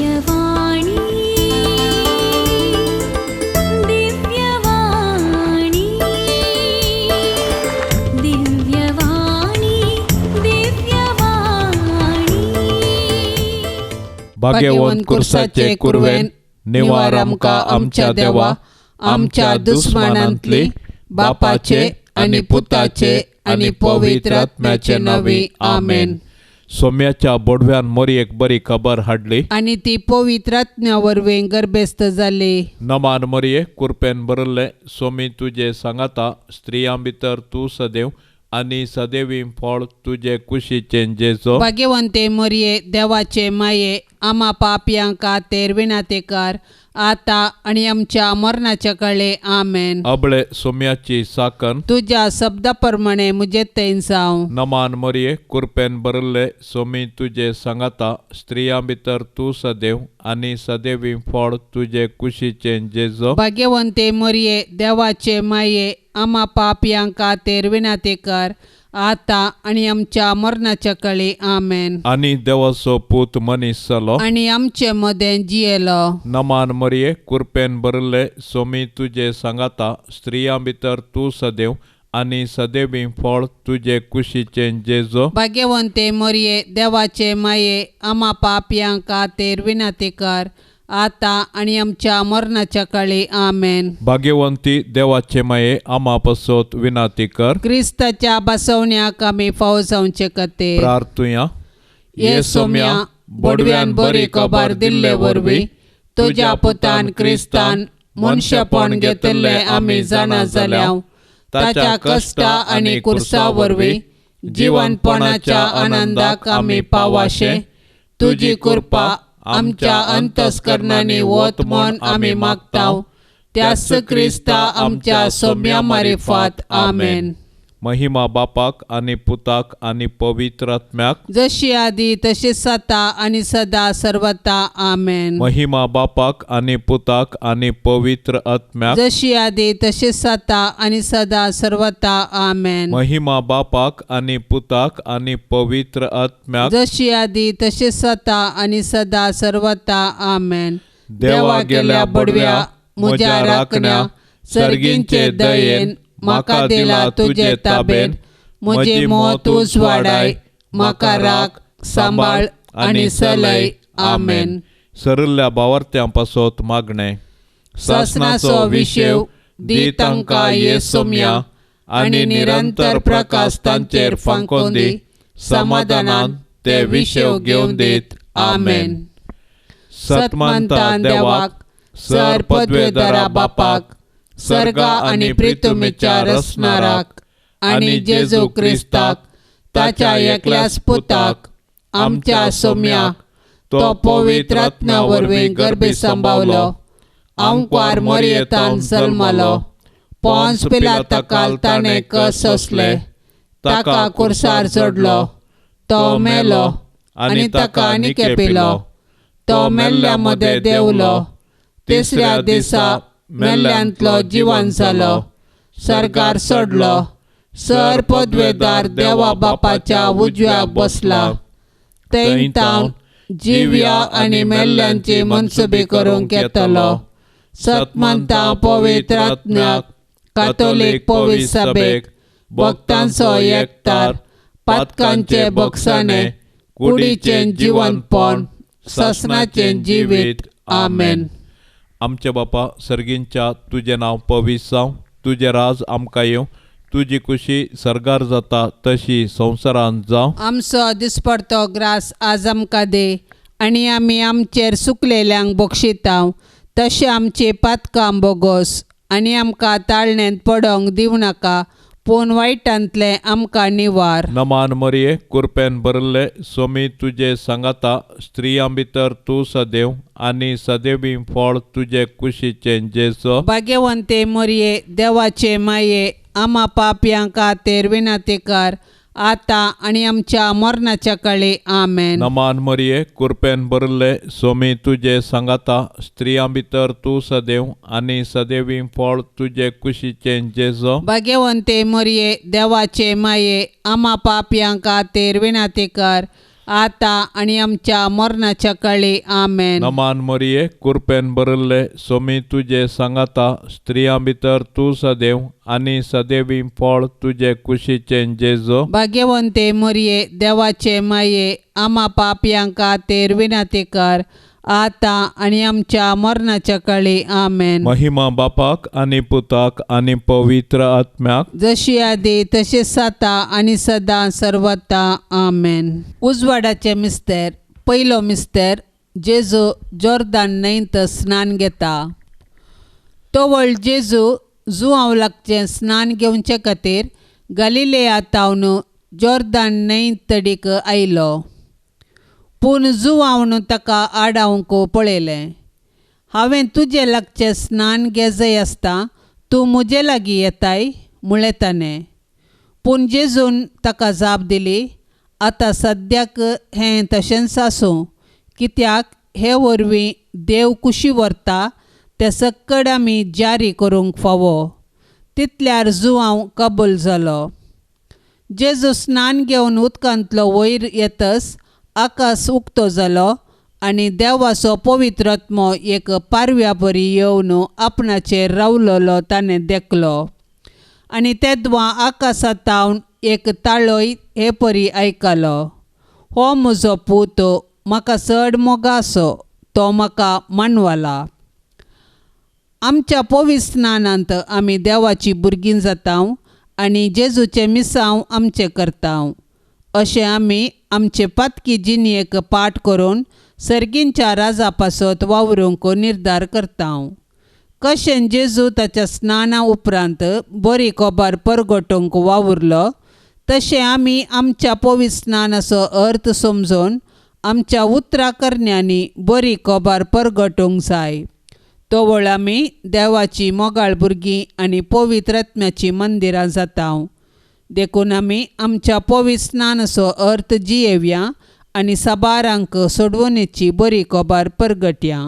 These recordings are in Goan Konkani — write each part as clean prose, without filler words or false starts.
दिव्यवाणी दिव्यवाणी दिव्यवाणी दिव्यवाणी. भाग्यवंत कुर्साचे कुरवेन निवार आमकां आमच्या देवा आमच्या दुस्मानांतली बापाचे आनी पुताचे आनी पवित्र आत्म्याचे नांवी आमेन. सोम्याच्या बोडव्यान मोरयेक बरी खबर हाडली आनी ती पवित्र आत्म्या वरवीं गर्भेस्त जाली. नमान मोरये कुरपेन भरिल्लें सोमी तुजे सांगाता स्त्रियां भितर तूं सदैव आनी सदैवी फळ तुजे कुशीचें जेजो. भाग्यवंते मोरये देवाचे माये आमा पापयां खातीर विनातेकार आता आनी आमच्या मरणाच्या काळे आमेन. अबळे सोम्याची साकन तुज्या शब्दा प्रमाणे म्हजे थंय जावं. नमान मोरये कुरपेन भरिल्लें सोमी तुजे सांगाता स्त्रियां भितर तूं सदैव आनी सदैवी फळ तुजे कुशीचें जेजो. भाग्यवंते मोरये देवाचे माये आमा पापयां खातीर विनातेकार आता आनी आमच्या मरणाच्या काळे आमेन. आनी देवाचो पूत मनीस जालो आनी आमचे मदें जियेलो. नमान मोरये कुरपेन भरिल्लें सोमी तुजे सांगाता स्त्रियां भितर तूं सदैव आनी सदैवी फळ तुजे कुशीचें जेजो. भाग्यवंते मोरये देवाचे माये आमा पापयां खातीर विनातेकार आता आनी आमच्या मरणाच्या काळे आमेन. भाग्यवंती देवाचे माये आमा पसत विनाती कर. क्रिस्ताच्या बसवण्याक आमी फाव जावचे खातीर प्रार्थुया. ये सोम्या बोडव्यान बरी खबर दिल्ले वरवीं तुज्या पुतान क्रिस्तान मनशेपण घेतिल्लें आमी जाणा जाल्या. ताच्या कश्टा आनी कुर्सा वरवीं जिवनपणाच्या आनंदाक आमी पावाशे तुजी कृपा आमच्या अंतस्करणांनी वत म्हूण आमी मागता. त्याच क्रिस्ता आमच्या सोम्या मारिफात आमेन. महिमा बापाक आनी पुताक आनी पवित्र आत्म्याक जशी आदी तशी सता आनी सदा सर्वता आमेन. महिमा बापाक आनी पुताक आनी पवित्र आत्म्याक जशी आदी तशी सता आनी सदा सर्वता आमेन. महिमा बापाक आनी पुताक आनी पवित्र आत्म्याक जशी आदी तशी सता आनी सदा सर्वता आमेन. देवा गेल्या बडव्या म्हज्या राखण्या सर्गींचे दयेन म्हाका दिला तुजे ताबेन म्हजी मौत उजवाडाय म्हाका राख सांबाळ आनी सलय आमेन. सरिल्ल्या बावर्त्यां पासत मागणें. सासणाचो विशेव दी तांकां ये सोम्या आनी निरंतर प्रकाश तांचेर फांकोवन दी. समाधानान ते विशेव घेवन दीत आमेन. सतमंता देवाक सर पदवेदारा बापाक सर्गा आनी प्रितुमीच्या रसणाराक आनी जेजू क्रिस्ताक ताच्या एकल्याच पुताक आमच्या सोम्याक तो पवित्र आत्म्या वरवीं गर्भी सांबावलो आंकवार मोरयेतान जल्मलो पोंस पिलाता ताणें कस सोंसले ताका कुर्सार चडलो तो मेलो आनी ताका निकेपिलो तो मेल्ल्या मदें देंवलो तिसऱ्या दिसा मेल्ल्यांतलो जिवन जालो सरकार सोडलो सर पदवेदार देवा बापाच्या उजव्याक बसला थंय तावन जिव्या आनी मेल्ल्यांची मनसुबी करूंक येतलो. सतमंता पवित्र आत्म्याक कातोलीक पवित्र सभेक भक्तांचो एकतार पातकांचे बक्षाणे कुडीचें जिवनपण ससनाचें जिवीत आमेन. आमच्या बापा सर्गींच्या तुजें नांव पवित्र जावं तुजें राज आमकां येवं तुजी खुशी सर्गार जाता तशी संवसारांत जावं. आमचो दिसपडतो ग्रास आज आमकां दी आनी आमी आमचेर सुकलेल्यांक बक्षिता तशें आमची पातकां बोगोस आनी आमकां ताळण्यांत पडोंक दिवं नाका पूण वायटांतलें आमकां निवार. नमान मरिये कुरपेन भरिल्ले सोमी तुजे सांगाता स्त्रियां भितर तूं सदैव आनी सदैवी फळ तुजे कुशीचें जेजो. भाग्यवंते मरिये देवाचे माये आमा पापयां खातीर विनंतीकर आता आनी आमच्या मरणाच्या काळी आमेन. नमान मरिये कुरपेन भरिल्ले सोमी तुजे सांगाता स्त्रियां भितर तूं सदैव आनी सदैवी फळ तुजे कुशीचें जेजो. भाग्यवंते मरिये देवाचे माये आमा पापयां खातीर विनंतीकर आतां आनी आमच्या मरणाच्या काळी. आमेन. नमान मरिये, कुरपेन भरिल्ले, सोमी तुजे सांगाता, स्त्रियां भितर तूं सदैव आनी सदैवी फळ तुजे कुशीचें जेजू. भाग्यवंते मरिये, देवाचे माये, आमा पापयां खातीर विनंती कर, आतां आनी आमच्या मरणाच्या काळी. आमेन. महिमा बापाक आनी पुताक आनी पवित्र आत्म्याक, जशी आदी तशी आतां आनी सदां सर्वता. आमेन. उजवाडाचे मिस्तेर. पयलो मिस्तेर, जेजू जोर्दान न्हंयत स्नान घेता. तवळ जेजू जुआंव लागचें स्नान घेवचे खातीर गालिलेया तावन जोर्दान न्हंय तडीक आयलो. पूण जुआंवन ताका आडावंक पळयलें. हांवें तुजे लागचें स्नान घेजय आसता तूं म्हजे लागीं येताय म्हळें ताणें. पूण जेजून ताका जाप दिली, आतां सद्याक हें तशेंच आसूं, कित्याक हे वरवीं देव कुशी व्हरता तें सक्कड आमी जारी करूंक फावो. तितल्यार जुआंव कबूल जालो. जेजू स्नान घेवन उदकांतलो वयर येतच आकाश उक्तो जालो आनी देवाचो पवित्र आत्मो एक पारव्या बरी येवन आपणाचेर रावलोलो ताणें देखलो. आनी तेदवां आकाशा तावन एक ताळोय हे परी आयकलो, हो म्हजो पूत, म्हाका चड मोगासो, तो म्हाका मानवला. आमच्या पवित्र स्नानांत आमी देवाची भुरगीं जाता आनी जेजूचें मिसांव आमचें करता. अशें आमी आमचे पातकी जिणेक पाठ करून सर्गींच्या राजा पासत वावरूंक निर्धार करता. कशें जेजू ताच्या स्नाना उपरांत बरी खबर परगटूंक वावुरलो, तशें आमी आमच्या पवित्र स्नानाचो अर्थ समजून आमच्या उतरां करण्यांनी बरी खबर परगटूंक जाय. तवळ आमी देवाची मोगाळ भुरगीं आनी पवित्र आत्म्याचीं मंदिरां जाता. देखून आमी आमच्या पवित्र स्नानाचो अर्थ जियेवया आनी साबारांक सोडवणेची बरी खबर परगटया.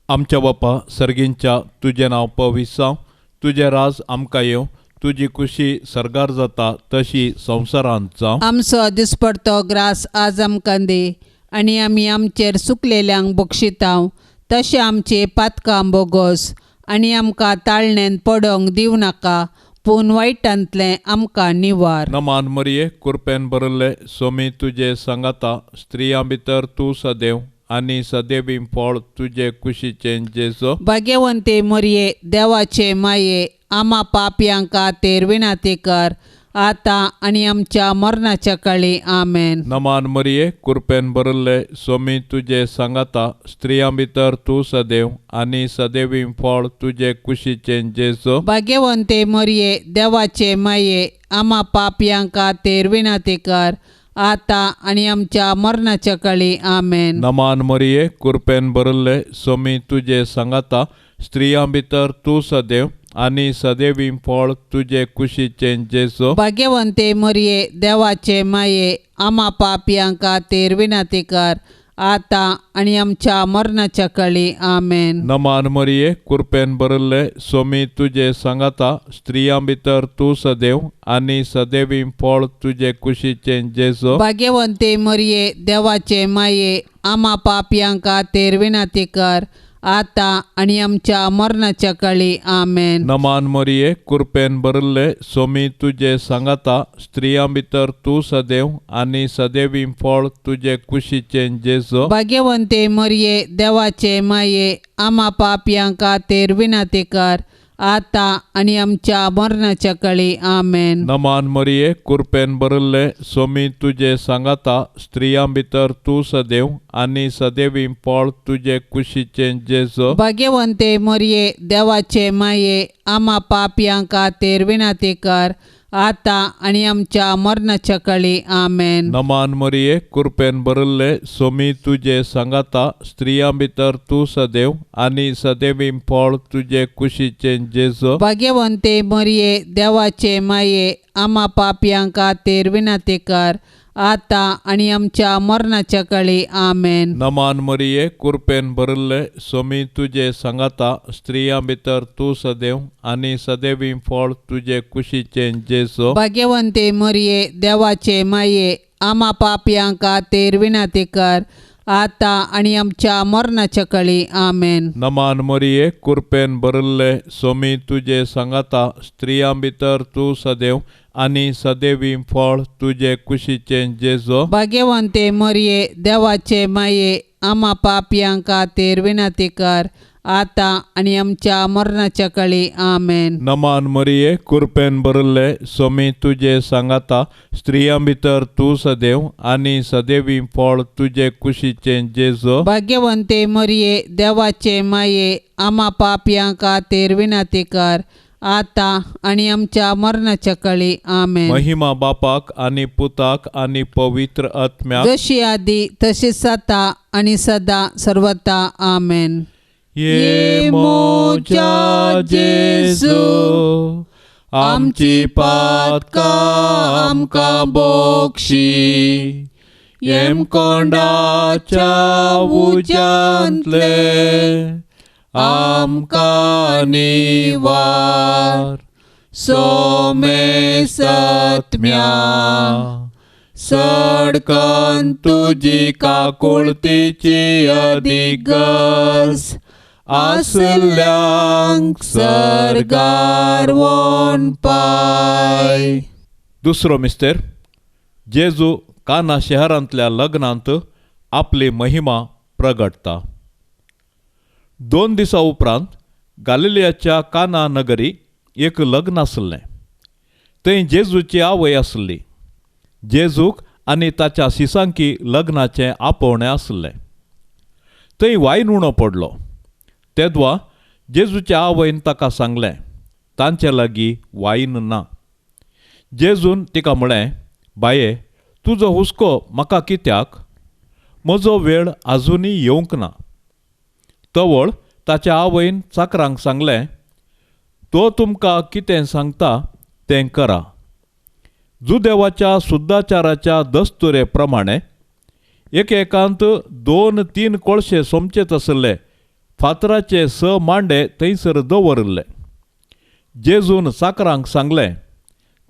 आमच्या बापा सर्गींच्या, तुजें नांव पवित्र जावं, तुजें राज आमकां येवं, तुजी कुशी सर्गार जाता तशी संवसारांत जावं. आमचो दिसपडतो ग्रास आज आमकां दी आनी आमी आमचेर सुकलेल्यांक बक्षितां तशें आमचे पातकां बोगोस आनी आमकां ताळणेन पडोंक दिवं नाका, पूण वायटांतलें आमकां निवार. नमान मरिये, कुरपेन भरिल्ले, सोमी तुजे सांगाता, स्त्रियां भितर तूं सदैव आनी सदैवी फळ तुजे कुशीचें जेजू. भाग्यवंते मरिये, देवाचे माये, आमा पापयां खातीर विनंती कर, आतां आनी आमच्या मरणाच्या काळी. आमेन. नमान मरिये, कुरपेन भरिल्ले, सोमी तुजे सांगाता, स्त्रियां भितर तूं सदैव आनी सदैवी फळ तुजे कुशीचें जेजू. भाग्यवंते मरिये, देवाचे माये, आमा पापयां खातीर विनंती कर, आतां आनी आमच्या मरणाच्या काळी. आमेन. नमान मरिये, कुरपेन भरिल्ले, सोमी तुजे सांगाता, स्त्रियां भितर तूं सदैव आनी सदैवी फळ तुजे कुशीचें जेजू. भाग्यवंते मरिये, देवाचे माये, आमा पापयां खातीर विनंती कर, आतां आनी आमच्या मरणाच्या काळी. आमेन. नमान मरिये, कुरपेन भरिल्ले, सोमी तुजे सांगाता, स्त्रियां भितर तूं सदैव आनी सदैवी फळ तुजे कुशीचें जेजू. भाग्यवंते मरिये, देवाचे माये, आमा पापयां खातीर विनंती कर, आतां आनी आमच्या मरणाच्या काळी. आमेन. नमान मरिये, कुरपेन भरिल्ले, सोमी तुजे सांगाता, स्त्रियां भितर तूं सदैव आनी सदैवी फळ तुजे कुशीचें जेजू. भाग्यवंते मरिये, देवाचे माये, आमा पापयां खातीर विनंती कर, आतां आनी आमच्या मरणाच्या काळी. आमेन. नमान मरिये, कुरपेन भरिल्ले, सोमी तुजे सांगाता, स्त्रियां भितर तूं सदैव आनी सदैवी फळ तुजे कुशीचें जेजू. भाग्यवंते मरिये, देवाचे माये, आमा पापयां खातीर विनंती कर, आतां आनी आमच्या मरणाच्या काळी. आमेन. नमान मरिये, कुरपेन भरिल्ले, सोमी तुजे सांगाता, स्त्रियां भितर तूं सदैव आनी सदैवी फळ तुजे कुशीचें जेजू. भाग्यवंते मरिये, देवाचे माये, आमा पापयां खातीर विनंती कर, आतां आनी आमच्या मरणाच्या काळी. आमेन. नमान मरिये, कुरपेन भरिल्ले, सोमी तुजे सांगाता, स्त्रियां भितर तूं सदैव आनी सदैवी फळ तुजे कुशीचें जेजू. भाग्यवंते मरिये, देवाचे माये, आमा पापयां खातीर विनंती कर आतां आनी आमच्या मरणाच्या कळी. आमेन. नमान मरिये, कुरपेन भरिल्ले, सोमी तुजे सांगाता, स्त्रियां भितर तूं सदैव आनी सदैवी फळ तुजे कुशीचें जेजो. भाग्यवंते मरिये, देवाचे माये, आमा पापयां खातीर विनंती कर आतां आनी आमच्या मरणाच्या कळी. आमेन. नमान मरिये, कुरपेन भरिल्ले, सोमी तुजे सांगाता, स्त्रियां भितर तूं सदैव आनी सदैवी फळ तुजे कुशीचें जेजो. भाग्यवंते मरिये, देवाचे माये, आमा पापयां खातीर विनंती कर आतां आनी आमच्या मरणाच्या कळी. आमेन. महिमा बापाक आनी पुताक आनी पवित्र आत्म्याक, जशी आदी तशीच आतां आनी सदां सर्वता. आमेन. ये मोजा जेजू, आमची पातकां आमकां बोक्षी, येमकोंडाच्या उज्यांतले आमकां निवार, सोमे सत्म्या सडकन तुजी काकुळतीची अदीक गरज आसल्यांक सर्गार वोन पाय. दुसरो मिस्तेर, जेजू काना शहरांतल्या लग्नांत आपली महिमा प्रगटता. 2 दिसां उपरांत गालिलियाच्या काना नगरी एक लग्न आसलें. थंय जेजूची आवय आसली. जेजूक आनी ताच्या शिसांकी लग्नाचें आपोवणें आसलें. थंय वायन उणो पडलो. तेदवा जेजूच्या आवयन ताका सांगलें, तांचे लागीं वायन ना. जेजून तिका म्हळें, बाये, तुजो हुस्को म्हाका कित्याक? म्हजो वेळ आजुनूय येवंक ना. तवळ ताच्या आवयन चाकरांक सांगलें, तो तुमकां कितें सांगता तें करा. जुदेवाच्या सुद्दाचाराच्या दस्तुरे प्रमाणे एकेकांत 2-3 कोळशे सोमचेत आसले फातराचे 6 मांडे थंयसर दवरिल्ले. जेजून चाकरांक सांगलें,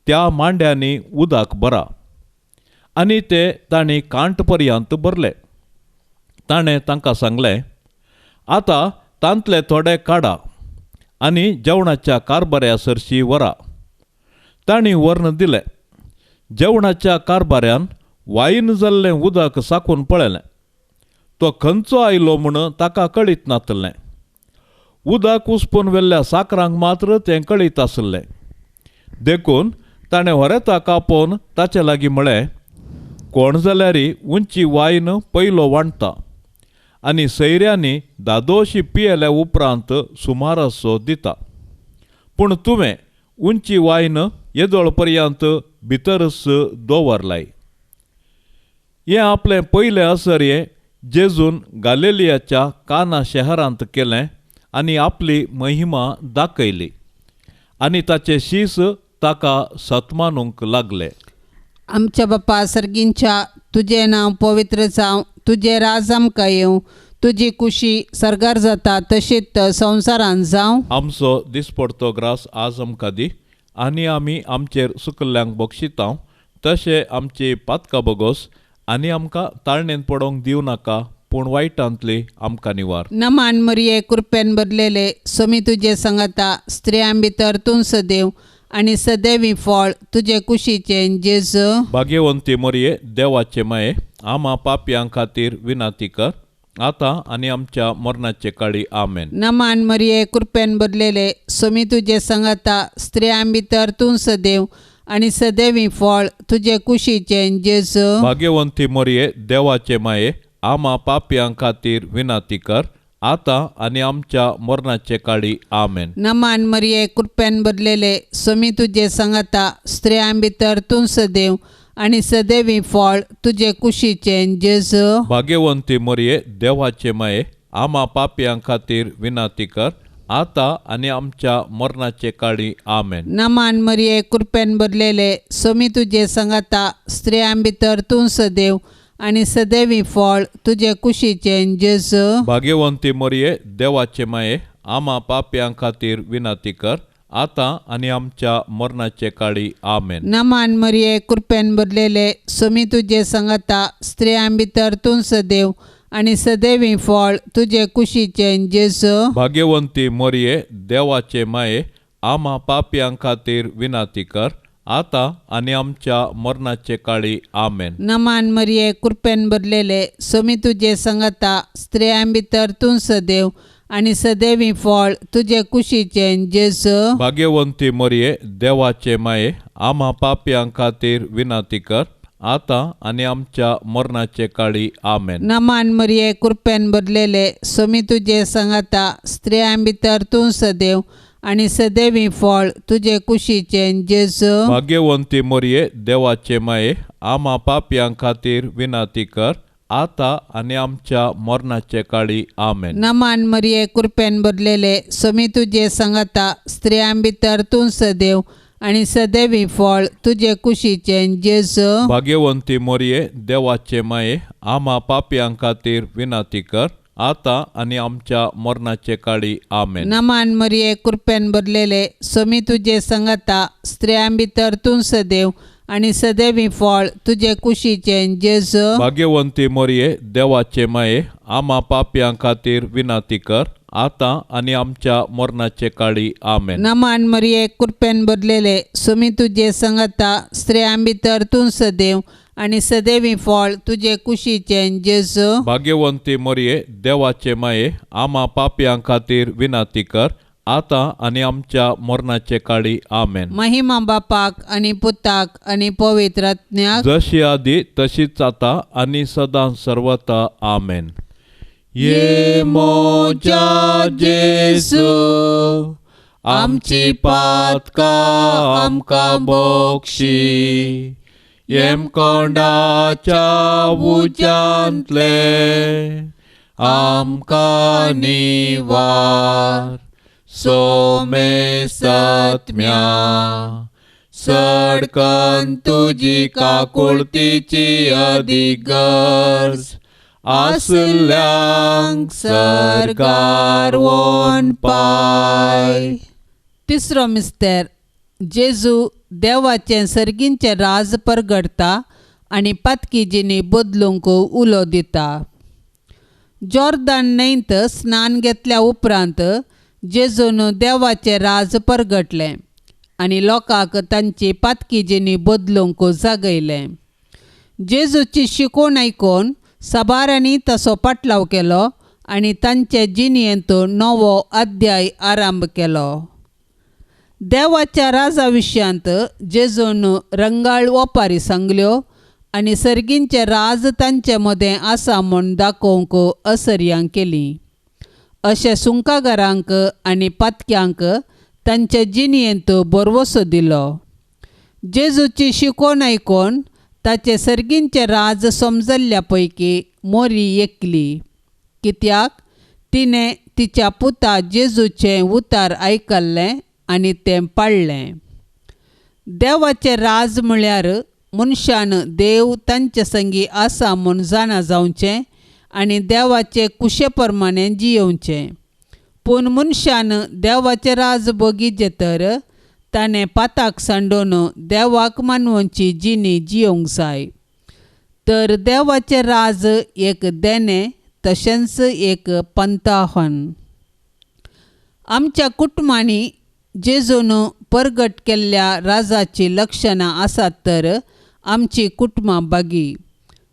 त्या मांड्यांनी उदक भरा, आनी ते तांणी कांट पर्यंत भरले. ताणें तांकां सांगलें, आतां तांतले थोडे काडा आनी जेवणाच्या कारबाऱ्या सरशी व्हरा. तांणी व्हरून दिलें. जेवणाच्या कारबाऱ्यान वायन जाल्लें उदक साकून पळयलें. तो खंयचो आयलो म्हूण ताका कळीत नातलें. उदक उसपून व्हेल्ल्या साकरांक मात्र तें कळीत आसलें. देखून ताणें होरेताक आपोवन ताचे लागीं म्हळें, कोण जाल्यार उंची वायन पयलो वांट्टा आनी सैऱ्यांनी दादोशी पियेल्या उपरांत सुमारासो दिता, पूण तुवें उंची वायन येदोळ पर्यंत भितरच दवरलाय. हें आपलें पयलें असर्यें जेजून गालिलियाच्या काना शहरांत केलें आनी आपली महिमा दाखयली आनी ताचे शीस ताका सत्मानूंक लागले. आमच्या बापा सर्गींच्या, तुजें नांव पवित्र जावं, तुजें राज आमकां येवं, तुजी कुशी सर्गार जाता तशीच संवसारांत जावं. आमचो दिसपडतो ग्रास आज आमकां दी, आनी आमी आमचेर सुकल्ल्यांक बक्षितांव तशें आमची पातकां बोगोस, आनी आमकां ताळणेंत पडोवंक दिवं नाका, पूण वायटांतली आमकां निवार. नमान मरिये, कृपेन भरलेले, सोमी तुजे सांगाता, स्त्रियां भितर तूं सदैव आनी सदैवी फळ तुजे कुशीचें जेजू. भाग्यवंती मरिये, देवाचे माये, आमा पापयां खातीर विनंती कर आतां आनी आमच्या मरणाचे काळी. आमेन. नमान मरिये, कृपेन भरलेले, सोमी तुजे सांगाता, स्त्रियां भितर तूं सदैव आनी सदैवी फळ तुजे कुशीचें जेजू. भाग्यवंती मरिये, देवाचे माये, आमा पापयां खातीर विनंती कर आतां आनी आमच्या मरणाचे काळी. आमेन. नमान मरिये, कृपेन भरलेले, सोमी तुजे सांगाता, स्त्रियां भितर तूं सदैव आनी सदैवी फळ तुजे कुशीचें जेजू. भाग्यवंती मरिये, देवाचे माये, आमा पापयां खातीर विनंती कर आतां आनी आमच्या मरणाचे काळी. आमेन. नमान मरिये, कृपेन भरलेले, सोमी तुजे सांगाता, स्त्रियां भितर तूं सदैव आनी सदैवी फळ तुजे कुशीचें जेजू. भाग्यवंती मरिये, देवाचे माये, आमा पापयां खातीर विनंती कर आतां आनी आमच्या मरणाचे काळी. आमेन. नमान मरिये, कृपेन भरलेले, स्वामी तुजे संगता, स्त्रियां भितर तूं सदैव आनी सदैवी फळ तुजे कुशीचें जेजू. भाग्यवंती मरिये, देवाचे माये, आमा पापयां खातीर विनंती कर, आतां आनी आमच्या मरणाचे काळी. आमेन. नमान मरिये, कृपेन भरलेले, स्वामी तुजे संगता, स्त्रियां भितर तूं सदैव आनी सदैवी फळ तुजे कुशीचें जेजू. भाग्यवंती मरिये, देवाचे माये, आमा पापयां खातीर विनंती कर, आतां आनी आमच्या मरणाचे काळी. आमेन. नमान मरिये, कृपेन भरलेले, स्वामी तुजे संगता, स्त्रियां भितर तूं सदैव आनी सदैवी फळ तुजे कुशीचें जेजू. भाग्यवंती मरिये, देवाचे माये, आमा पापयां खातीर विनंती कर, आतां आनी आमच्या मरणाचे काळी. आमेन. नमान मरिये, कृपेन भरलेले, स्वामी तुजे संगता, स्त्रियां भितर तूं सदैव आनी सदैवी फळ तुजे कुशीचें जेजू. भाग्यवंती मरिये, देवाचे माये, आमा पापयां खातीर विनंती कर, आतां आनी आमच्या मरणाचे काळी. आमेन. नमान मरिये, कृपेन भरलेले, स्वामी तुजे संगता, स्त्रियां भितर तूं सदैव आनी सदैवी फळ तुजे कुशीचें जेजू. भाग्यवंती मरिये, देवाचे माये, आमा पापयां खातीर विनंती कर, आतां आनी आमच्या मरणाचे काळी. आमेन. नमान मरिये, कृपेन भरलेले, स्वामी तुजे संगता, स्त्रियां भितर तूं सदैव आनी सदैवी फळ तुजे कुशीचें जेजू. भाग्यवंती मरिये, देवाचे माये, आमा पापयां खातीर विनंती कर, आतां आनी आमच्या मरणाचे काळी. आमेन. महिमा बापाक आनी पुताक आनी पवित्र आत्म्याक, जशी आदी तशीच आतां आनी सदां सर्वता. आमेन. ये मोजा जेजू, आमची पातकां आमकां बोक्षी, येमकोंडाच्या उज्यांतले आमकां निवार, सोमे सत्म्या सडकन तुजी काकुळतीची अदीक गरज आसल्यांक सरकार वोन पाय. तिसरो मिस्तेर, जेजू देवाचें सर्गींचें राज परगडता आनी पातकी जिणी बदलूंक उलो दिता. जॉर्दान न्हंयत स्नान घेतल्या उपरांत जेजून देवाचें राज परगटलें आनी लोकांक तांची पातकी जिणी बदलूंक जागयलें. जेजूची शिकवण आयकून साबारांनी तसो पाटलाव केलो आनी तांचे जिणेंत नवो अध्याय आरंभ केलो. देवाच्या राजा विशयांत जेजून रंगाळ ओपारी सांगल्यो आनी सर्गींचें राज तांचे मदें आसा म्हूण दाखोवंक असर्यां केली. अशें सुंकागारांक आनी पातक्यांक तांचे जिणेंत भरवसो दिलो. जेजूची शिकवण आयकून ताचें सर्गींचें राज समजल्ल्या पैकी मोरी एकली, कित्याक तिणें तिच्या पुता जेजूचें उतार आयकल्लें आनी तें पाळ्ळें. देवाचें राज म्हळ्यार मनशान देव तांचे संगी आसा म्हूण जाणा जावचें आनी देवाचे कुशे प्रमाणें जियोवचें. पूण मनशान देवाचें राज बगीचें तर ताणें पाताक सांडून देवाक मानवची जिणी जियोवंक जाय. तर देवाचें राज एक देणें तशेंच एक पंताहन. आमच्या कुटुंबांनी जेजून परगट केल्ल्या राजाचीं लक्षणां आसात तर आमची कुटुंबां बागी.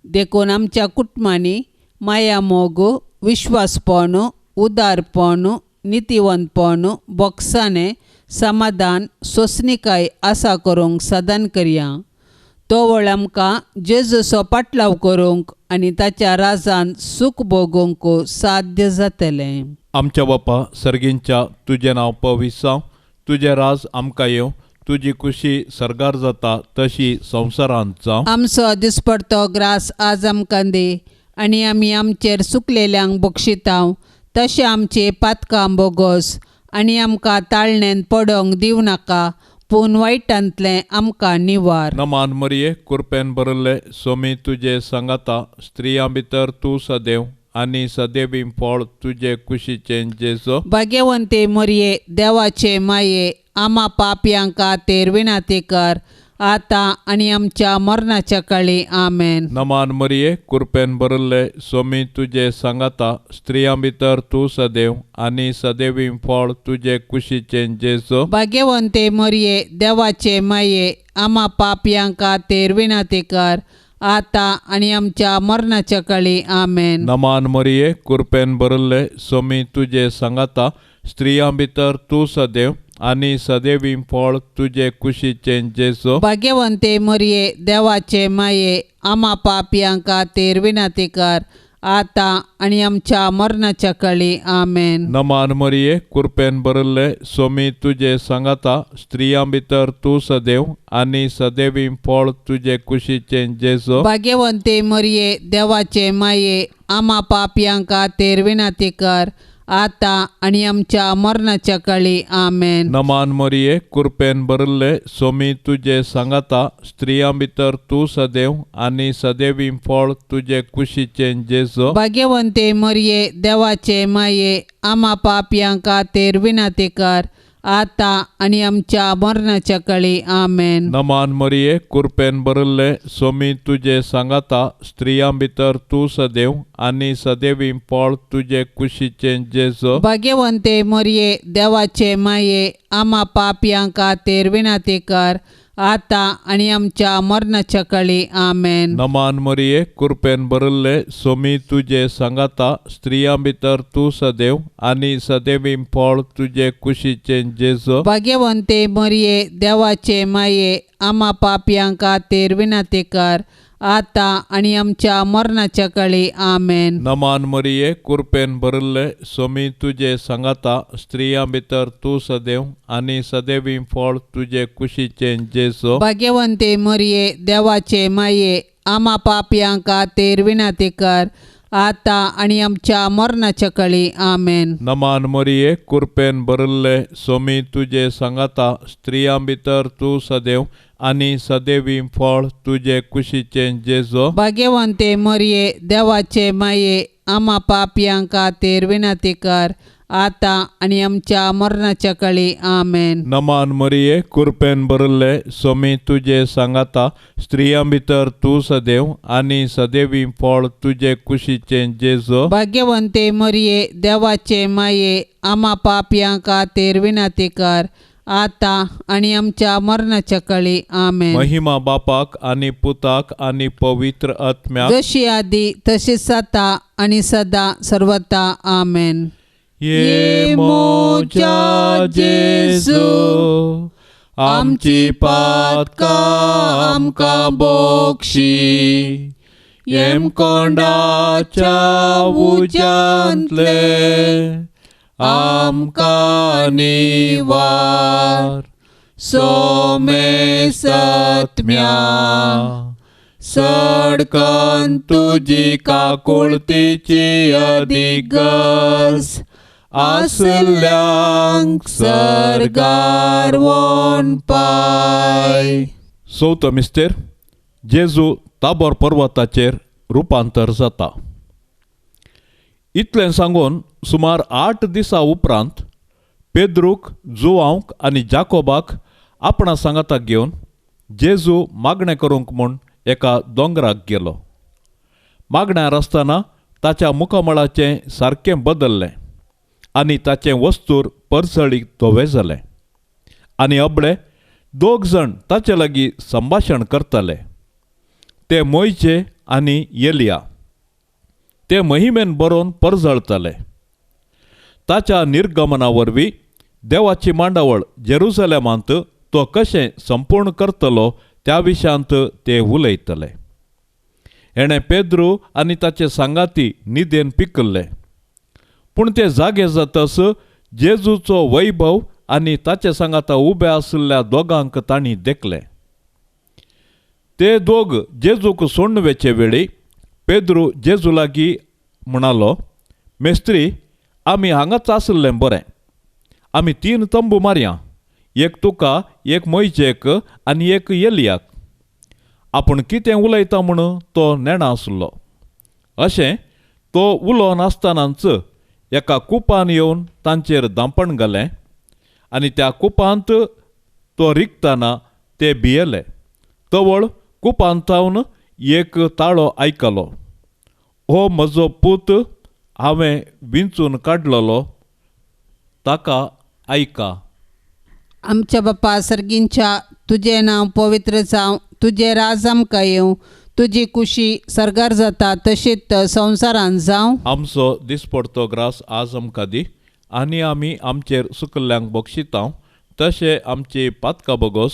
देखून आमच्या कुटुंबांनी मायामोग, विश्वासपण, उदारपण, नितीवंतपण, बोगसाणें, समाधान, सोंसणीकाय आसा करूंक साधन करया. तोवळ आमकां जेजूचो पाटलाव करूंक आनी ताच्या राजान सूख भोगूंक साध्य जातलें. आमच्या बापा सर्गींच्या, तुजें नांव पवित्र जावं, तुजें राज आमकां येवं, तुजी खुशी सर्गार जाता तशी संवसारांत जावं. आमचो दिसपडतो ग्रास आज आमकां दी आनी आमी आमचेर सुकलेल्यांक बक्षितांव तशें आमचे पातकां बोगोस आनी आमकां ताळणेन पडोंक दिवं नाका, पूण वायटांतलें आमकां निवार. नमान मरिये, कुरपेन भरिल्ले, सोमी तुजे सांगाता, स्त्रियां भितर तूं सदैव आनी सदैवी फळ तुजे कुशीचें जेजो. भाग्यवंते मरिये देवाचे माये, आमा पापयां खातीर विनंती कर, आतां आनी आमच्या मरणाच्या काळी. आमेन. नमान मरिये, कृपेन भरिल्ले, स्वामी तुजे सांगाता, स्त्रियां भितर तूं सदैव आनी सदैवी फळ तुजे कुशीचें जेजो. भाग्यवंते मरिये देवाचे माये, आमा पापयां खातीर विनंती कर, आतां आनी आमच्या मरणाच्या काळी. आमेन. नमान मरिये, कृपेन भरिल्ले, स्वामी तुजे सांगाता, स्त्रियां भितर तूं सदैव आनी सदैवी फळ तुजे कुशीचें जेजो. भाग्यवंते मरिये देवाचे माये, आमा पापयां खातीर विनंती कर, आतां आनी आमच्या मरणाच्या काळी. आमेन. नमान मरिये, कृपेन भरिल्ले, स्वामी तुजे सांगाता, स्त्रियां भितर तूं सदैव आनी सदैवी फळ तुजे कुशीचें जेजो. भाग्यवंते मरिये देवाचे माये, आमा पापयां खातीर विनंती कर, आतां आनी आमच्या मरणाच्या काळी. आमेन. नमान मरिये, कृपेन भरिल्ले, स्वामी तुजे सांगाता, स्त्रियां भितर तूं सदैव आनी सदैवी फळ तुजे कुशीचें जेजो. भाग्यवंते मरिये देवाचे माये, आमा पापयां खातीर विनंती कर, आतां आनी आमच्या मरणाच्या काळी. आमेन. नमान मरिये, कृपेन भरिल्ले, स्वामी तुजे सांगाता, स्त्रियां भितर तूं सदैव आनी सदैवी फळ तुजे कुशीचें जेजो. भाग्यवंते मरिये देवाचे माये, आमा पापयां खातीर विनंती कर, आतां आनी आमच्या मरणाच्या काळी. आमेन. नमान मरिये, कृपेन भरिल्ले, स्वामी तुजे सांगाता, स्त्रियां भितर तूं सदैव आनी सदैवी फळ तुजे कुशीचें जेजो. भाग्यवंते मरिये देवाचे माये, आमा पापयां खातीर विनंती कर, आतां आनी आमच्या मरणाच्या काळी. आमेन. नमान मरिये, कृपेन भरिल्ले, स्वामी तुजे सांगाता, स्त्रियां भितर तूं सदैव आनी सदैवी फळ तुजे कुशीचें जेजो. भाग्यवंते मरिये देवाचे माये, आमा पापयां खातीर विनंती कर, आतां आनी आमच्या मरणाच्या काळी. आमेन. नमान मरिये, कृपेन भरिल्ले, स्वामी तुजे सांगाता, स्त्रियां भितर तूं सदैव आनी सदैवी फळ तुजे कुशीचें जेजो. भाग्यवंते मरिये देवाचे माये, आमा पापयां खातीर विनंती कर, आतां आनी आमच्या मरणाच्या काळी. आमेन. नमान मरिये, कृपेन भरिल्ले, स्वामी तुजे सांगाता, स्त्रियां भितर तूं सदैव आनी सदैवी फळ तुजे कुशीचें जेजो. भाग्यवंते मरिये देवाचे माये, आमा पापयां खातीर विनंती कर, आतां आनी आमच्या मरणाच्या काळी. आमेन. महिमा बापाक आनी पुताक आनी पवित्र आत्म्याक, जशी आदी तशीच आतां आनी सदा सर्वता. आमेन. ये मोजा जेजू, आमची पातकां आमकां बोक्षी, येमकोंडाच्या उज्यांतले आमकां निवार, सोमे सत्म्या सडकन तुजी काकुळतीची अधिगस, आसल्यांक सर्गार वोन पाय. चवथो मिस्तेर, जेजू ताबोर पर्वताचेर रुपांतर जाता. इतलें सांगून सुमार 8 दिसां उपरांत पेद्रूक, जुवांक आनी जाकोबाक आपणा सांगाताक घेवन जेजू मागणें करूंक म्हूण एका दोंगराक गेलो. मागण्यार आसतना ताच्या मुखामळाचें सारकें बदल्लें आनी ताचें वस्तूर परसळीक धवें जालें आनी अबळे 2 जाण ताचे लागीं संभाशण करताले. ते मोयचे आनी एलिया. ते महिमेन बरोवन परजळताले. ताच्या निर्गमना वरवीं देवाची मांडावळ जेरुसलेमांत तो कशें संपूर्ण करतलो त्या विशयांत ते उलयतले. हेणें पेद्रू आनी ताचे सांगाती निदेन पिकल्ले, पूण ते जागे जातस जेजूचो वैभव आनी ताचे सांगाता उबे आशिल्ल्या दोगांक तांणी देखले. ते दोग जेजूक सोडून वेचे वेळी पेद्रू जेजू लागीं म्हणालो, मेस्त्री, आमी हांगाच आशिल्लें बरें. आमी 3 तंबू मारया, एक तुका, एक मोयजेक आनी एक एलियाक. आपूण कितें उलयता म्हूण तो नेणा आसलो. अशें तो उलोवन आसतनाच एका कुपान येवन तांचेर दांपण घालें आनी त्या कुपांत तो रिगतना ते भियेले. तवळ कुपांत थावन एक ताळो आयकलो, हो म्हजो पूत हांवें विंचून काडलेलो, ताका आयका. आमच्या बापा सर्गींच्या, तुजें नांव पवित्र जावं, तुजें राज आमकां येवं, तुजी कुशी सर्गार जाता तशीच संवसारांत जावं. आमचो दिसपडतो ग्रास आज आमकां दी आनी आमी आमचेर सुकल्ल्यांक बक्षितांव तशें आमची पातकां बोगोस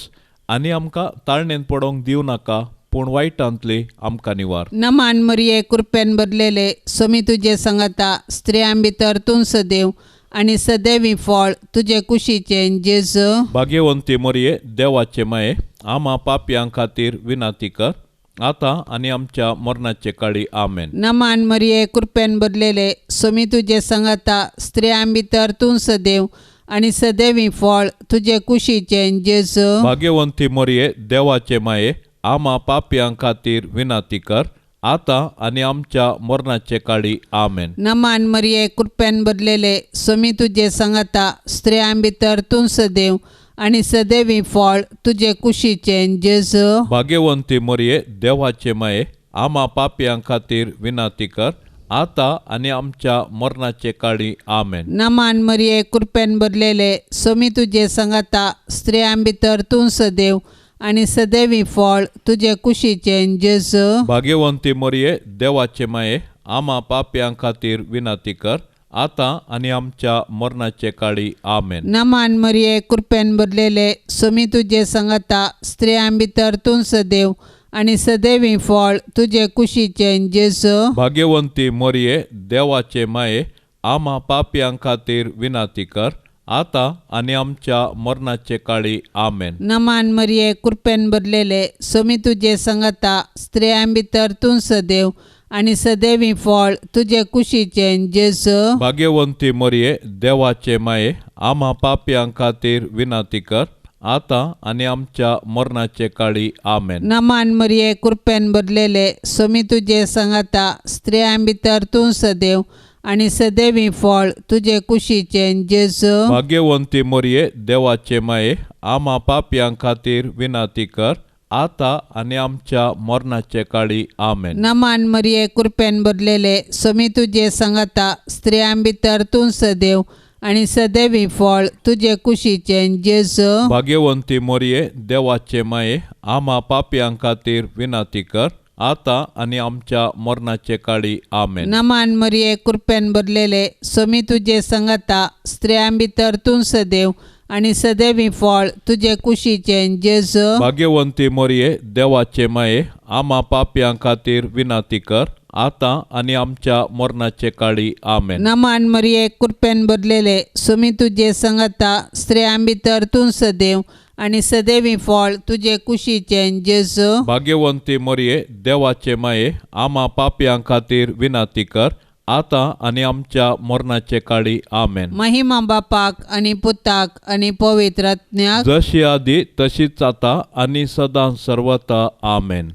आनी आमकां ताळणेन पडोवंक दिवं नाका, पूण वायटांतली आमकां निवार. नमान मरिये, कृपेन भरलेले, स्वामी तुजे संगता, स्त्रियां भितर तूं सदैव आनी सदैवी फळ तुजे कुशीचें जेजू. भाग्यवंती मरिये, देवाचे माये, आमा पापयां खातीर विनंती कर आतां आनी आमच्या मरणाचे काळी. आमेन. नमान मरिये, कृपेन भरलेले, स्वामी तुजे संगता, स्त्रियां भितर तूं सदैव आनी सदैवी फळ तुजे कुशीचें जेजू. भाग्यवंती मरिये, देवाचे माये, आमा पापयां खातीर विनंती कर आतां आनी आमच्या मरणाचे काळी. आमेन. नमान मरिये, कृपेन भरलेले, स्वामी तुजे संगता, स्त्रियां भितर तूं सदैव आनी सदैवी फळ तुजे कुशीचें जेजू. भाग्यवंती मरिये, देवाचे माये, आमा पापयां खातीर विनंती कर आतां आनी आमच्या मरणाचे काळी. आमेन. नमान मरिये, कृपेन भरलेले, स्वामी तुजे संगता, स्त्रियां भितर तूं सदैव आनी सदैवी फळ तुजे कुशीचें जेजू. भाग्यवंती मरिये, देवाचे माये, आमा पापयां खातीर विनंती कर आतां आनी आमच्या मरणाचे काळी. आमेन. नमान मरिये, कृपेन भरलेले, स्वामी तुजे संगता, स्त्रियां भितर तूं सदैव आनी सदैवी फळ तुजे कुशीचें जेजू. भाग्यवंती मरिये, देवाचे माये, आमा पापयां खातीर विनंती कर आतां आनी आमच्या मरणाचे काळी. आमेन. नमान मरिये, कृपेन भरलेले, स्वामी तुजे संगता, स्त्रियां भितर तूं सदैव आनी सदैवी फळ तुजे कुशीचें जेजू. भाग्यवंती मरिये, देवाचे माये, आमा पापयां खातीर विनंती कर आतां आनी आमच्या मरणाचे काळी. आमेन. नमान मरिये, कृपेन भरलेले, स्वामी तुजे संगता, स्त्रियां भितर तूं सदैव आनी सदैवी फळ तुजे कुशीचें जेजू. भाग्यवंती मरिये, देवाचे माये, आमा पापयां खातीर विनंती कर आतां आनी आमच्या मरणाचे काळी. आमेन. नमान मरिये, कृपेन भरलेले, स्वामी तुजे संगता, स्त्रियां भितर तूं सदैव आनी सदैवी फळ तुजे कुशीचें जेजू. भाग्यवंती मरिये, देवाचे माये, आमा पापयां खातीर विनंती कर आतां आनी आमच्या मरणाचे काळी. आमेन. नमान मरिये, कृपेन भरलेले, स्वामी तुजे संगता, स्त्रियां भितर तूं सदैव आनी सदैवी फळ तुजे कुशीचें जेजू. भाग्यवंती मरिये, देवाचे माये, आमा पापयां खातीर विनंती कर आतां आनी आमच्या मरणाचे काळी. आमेन. नमान मरिये, कृपेन भरलेले, स्वामी तुजे संगता, स्त्रियां भितर तूं सदैव आनी सदैवी फळ तुजे कुशीचें जेजू. भाग्यवंती मरिये, देवाचे माये, आमा पापयां खातीर विनंती कर आतां आनी आमच्या मरणाचे काळी. आमेन. महिमा बापाक आनी पुताक आनी पवित्र आत्म्याक, जशी आदी तशीच आतां आनी सदां सर्वता. आमेन.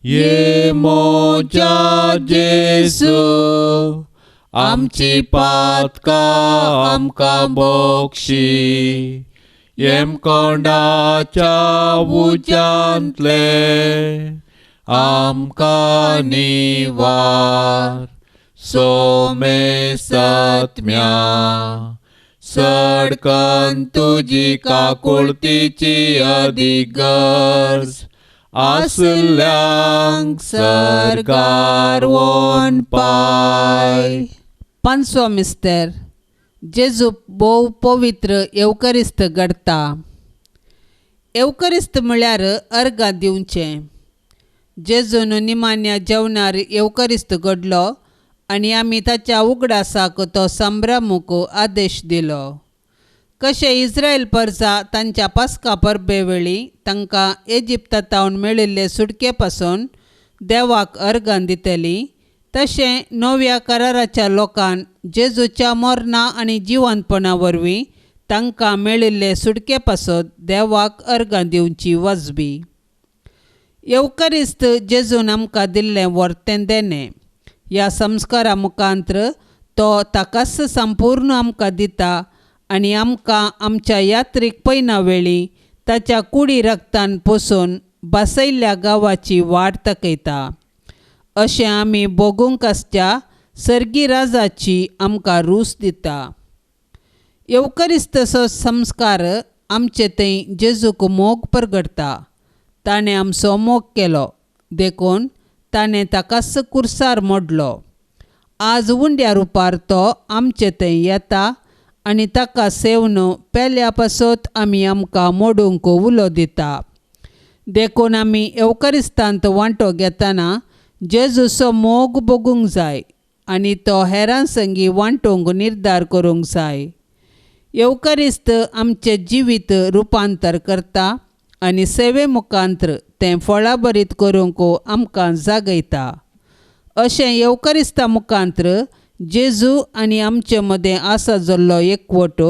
ये मोजा जेजू, आमची पातकां आमकां बोक्षी, येमकोंडाच्या उज्यांतले आमकां निवार. सोमेसत्म्या सडकन तुजी काकुळतीची अदीक गरज आसल्यांक सरकार वोन पाय. पांचवो मिस्तर, जेजू भोव पवित्र येवकरिस्त घडता. येवकरिस्त म्हळ्यार अर्गां दिवचें. जेजून निमाण्या जेवणार येवकरिस्त घडलो आनी आमी ताच्या उगडासाक तो संभ्रमूक आदेश दिलो. कशें इस्रायल परजा तांच्या पास्का परबे वेळी तांकां इजिप्तांत मेळिल्ले सुटके पासून देवाक अर्गां दितली, तशें नव्या कराराच्या लोकान जेजूच्या मरणा आनी जिवंतपणा वरवीं तांकां मेळिल्ले सुटके पासत देवाक अर्गां दिवची वाजबी. येवकरिस्त जेजून आमकां दिल्लें वर्तें देणें. ह्या संस्कारा मुखांत्र तो ताकाच संपूर्ण आमकां दिता आनी आमकां आमच्या यात्रीक पयना वेळी ताच्या कुडी रक्तान पोसून बसयल्ल्या गांवाची वाट तकयता. अशें आमी भोगूंक आसच्या सर्गी राजाची आमकां रूच दिता. येवकरिस्तचो संस्कार आमचे थंय जेजूक मोग परगडटा. ताणें आमचो मोग केलो देखून ताणें ताकाच कुर्सार मोडलो. आज उंड्या रुपार तो आमचे थंय येता आनी ताका सेवन पेल्या पासत आमी आमकां मोडूंक उलो दिता. देखून आमी येवकरिस्तांत वांटो घेतना जेजूचो मोग भोगूंक जाय आनी तो हेरां संगी वांटूंक निर्धार करूंक जाय. येवकरिस्त आमचें जिवीत रुपांतर करता आनी सेवे मुखांत्र तें फळाभरीत करूंक आमकां जागयता. अशें येवकरिस्ता मुखांत्र जेजू आनी आमचे मदें आसा जाल्लो एकवट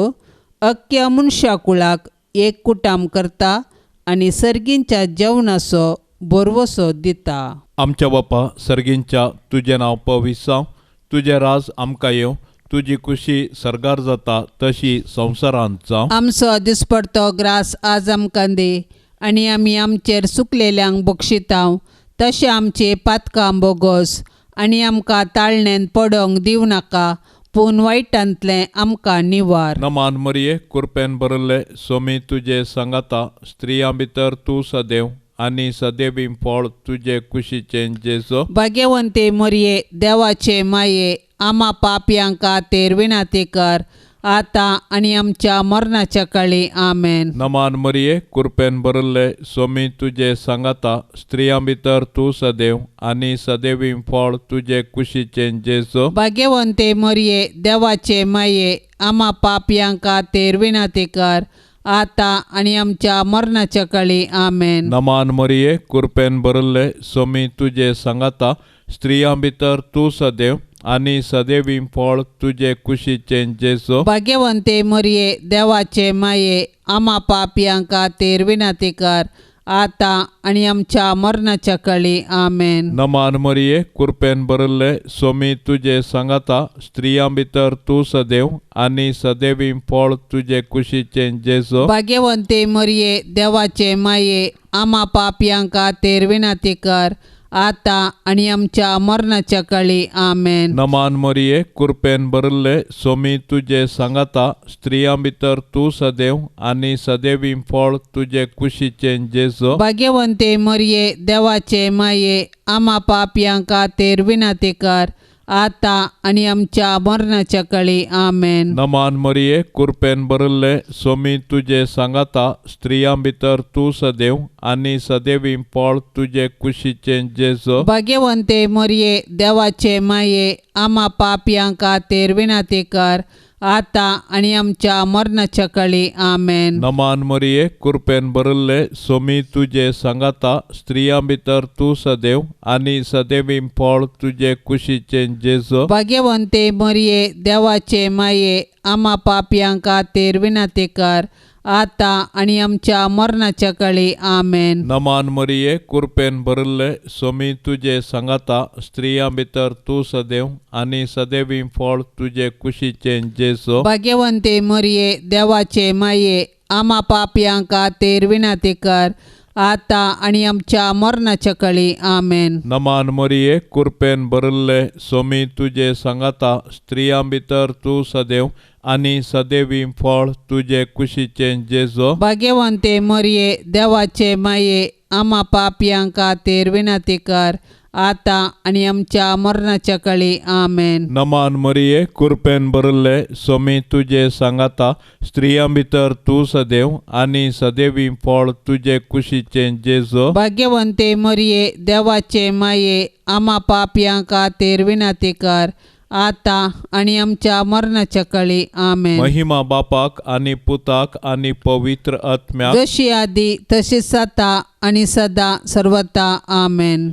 अख्ख्या मनशा कुळाक एक कुटाम करता आनी सर्गींच्या जेवणाचो भरवसो दिता. आमच्या बापा सर्गींच्या, तुजें नांव पवित्र जावं, तुजें राज आमकां येवं, तुजी खुशी सर्गार जाता तशी संवसारांत जावं. आमचो दिसपडतो ग्रास आज आमकां दी आनी आमी आमचेर सुकलेल्यांक बक्षितांव तशें आमचे पातकां बोगोस आनी आमकां ताळणेन पडोंक दिवं नाका पूण वायटांतलें आमकां निवार. नमान मरिये, कुरपेन भरिल्ले, सोमी तुजे सांगाता, स्त्रियां भितर तूं सदैव आनी सदैवी फळ तुजे कुशीचें जेजो. भाग्यवंते मरिये, देवाचे माये, आमा पापयांक खातीर विनंती कर आतां आनी आमच्या मरणाच्या काळी. आमेन. नमान मरिये, कुरपेन भरिल्ले, सोमी तुजे सांगाता, स्त्रियां भितर तूं सदैव आनी सदैवी फळ तुजे कुशीचें जेजो. भाग्यवंते मरिये, देवाचे माये, आमा पापयांक खातीर विनंती कर आतां आनी आमच्या मरणाच्या काळी. आमेन. नमान मरिये, कुरपेन भरिल्ले, सोमी तुजे सांगाता, स्त्रियां भितर तूं सदैव आनी सदैवी फळ तुजे कुशीचें जेजो. भाग्यवंते मरिये, देवाचे माये, आमा पापयांक खातीर विनंती कर आतां आनी आमच्या मरणाच्या काळी. आमेन. नमान मरिये, कुरपेन भरिल्ले, सोमी तुजे सांगाता, स्त्रियां भितर तूं सदैव आनी सदैवी फळ तुजे कुशीचें जेजो. भाग्यवंते मरिये, देवाचे माये, आमा पापयांक खातीर विनंती कर आतां आनी आमच्या मरणाच्या काळी. आमेन. नमान मरिये, कुरपेन भरिल्ले, सोमी तुजे सांगाता, स्त्रियां भितर तूं सदैव आनी सदैवी फळ तुजे कुशीचें जेजो. भाग्यवंते मरिये, देवाचे माये, आमा पापयांक खातीर विनंती कर आतां आनी आमच्या मरणाच्या काळी. आमेन. नमान मरिये, कुरपेन भरिल्ले, सोमी तुजे सांगाता, स्त्रियां भितर तूं सदैव आनी सदैवी फळ तुजे कुशीचें जेजो. भाग्यवंते मरिये, देवाचे माये, आमा पापयांक खातीर विनंती कर आतां आनी आमच्या मरणाच्या काळी. आमेन. नमान मरिये, कुरपेन भरिल्ले, सोमी तुजे सांगाता, स्त्रियां भितर तूं सदैव आनी सदैवी फळ तुजे कुशीचें जेजो. भाग्यवंते मरिये, देवाचे माये, आमा पापयांक खातीर विनंती कर आतां आनी आमच्या मरणाच्या काळी. आमेन. नमान मरिये, कुरपेन भरिल्ले, सोमी तुजे सांगाता, स्त्रियां भितर तूं सदैव आनी सदैवी फळ तुजे कुशीचें जेजो. भाग्यवंते मरिये, देवाचे माये, आमा पापयांक खातीर विनंती कर आतां आनी आमच्या मरणाच्या काळी. आमेन. नमान मरिये, कुरपेन भरिल्ले, सोमी तुजे सांगाता, स्त्रियां भितर तूं सदैव आनी सदैवी फळ तुजे कुशीचें जेजो. भाग्यवंते मरिये, देवाचे माये, आमा पापयांक खातीर विनंती कर आतां आनी आमच्या मरणाच्या काळी. आमेन. नमान मरिये, कुरपेन भरिल्ले, सोमी तुजे सांगाता, स्त्रियां भितर तूं सदैव आनी सदैवी फळ तुजे कुशीचें जेजो. भाग्यवंते मरिये, देवाचे माये, आमा पापयांक खातीर विनंती कर आतां आनी आमच्या मरणाच्या काळी. आमेन. महिमा बापाक आनी पुताक आनी पवित्र आत्म्याक, जशी आदी तशीच आतां आनी सदां सर्वता. आमेन.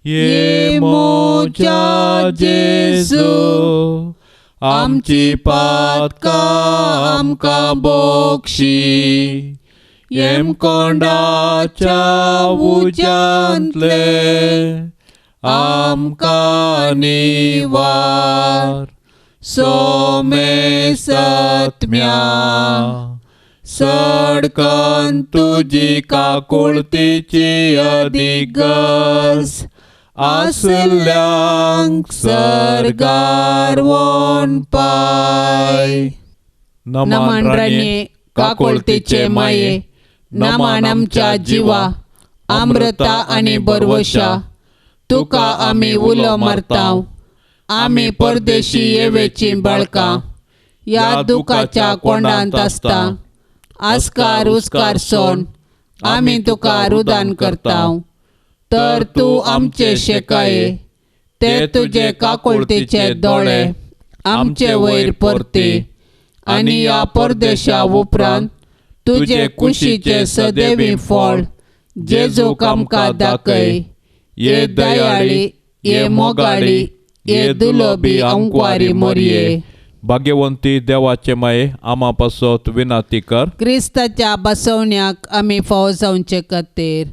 ये मोजा जेजू, आमची पातकां आमकां बोक्षी, येमकोंडाच्या उज्यांतले आमकां निवार. सोमेसत्म्या सडकन तुजी काकुळतीची अदीक गरज आसल्यांक सर्गार वोन पाय. नमन राणये काकुळतीचे माये, नमन आमच्या जिवा अमृता आनी बरवशा, तुका आमी उलो मारतांव. आमी परदेशी येवेचीं बाळकां ह्या दुखाच्या कोंडांत आसता. आस्कार उस्कार सोन आमी तुका रुदान करतांव. तर तूं आमचे शेकाये ते तुजे काकुळतीचे दोळे आमचे वयर परती आनी ह्या परदेशा उपरांत तुजे कुशीचे सदैवी फळ जेजूक आमकां दाखय. ये दयाळी, ये मोगाळी, ये दुलोबी अंकवारी मोरये. भाग्यवंती देवाचे माये, आमा पासत विनाती कर. क्रिस्ताच्या बसवण्याक आमी फावो जावचे खातीर